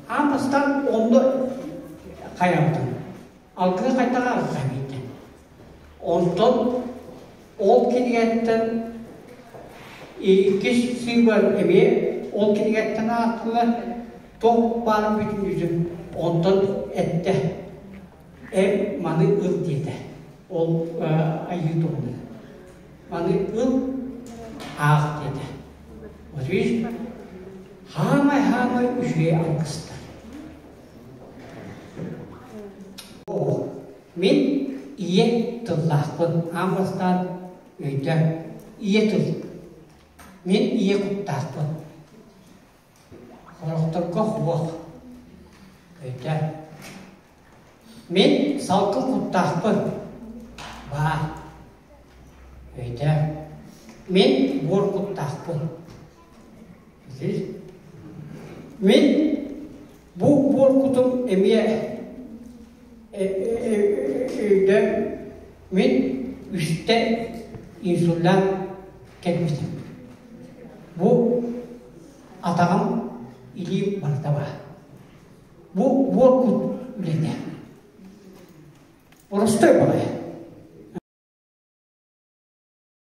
Аан бастаан онно хайаабытым. Алгыһы хайдах ааҕыахха Онтон ол кинигэттэн иккис сыыбар эмиэ ол кинигэттэн аахтылар, туох баарын бүтүннүүтүн онтон эттэ. Эн маны ыл диэтэ. Ол айыы туһунан. Маны ыл, аах диэтэ. Вот видишь, хаамай-хаамай үчүгэй алгыстар. Мин ийэ тыллаахпын аан бастаан өйдөөн ийэ тыл. Мин ийэ куттаахпын. Сорохторго хуох. Өйдөөн. Мин салгын куттаахпын. Баар. Өйдөөн. Мин буор куттаахпын. Мин бу буор кутум эмиэ өйдөөн мин үстэ инсуллаан кэлбитим. Бу атаҕым илиим барыта баар. Бу буор кут үлэтэ. Боростой баҕайы.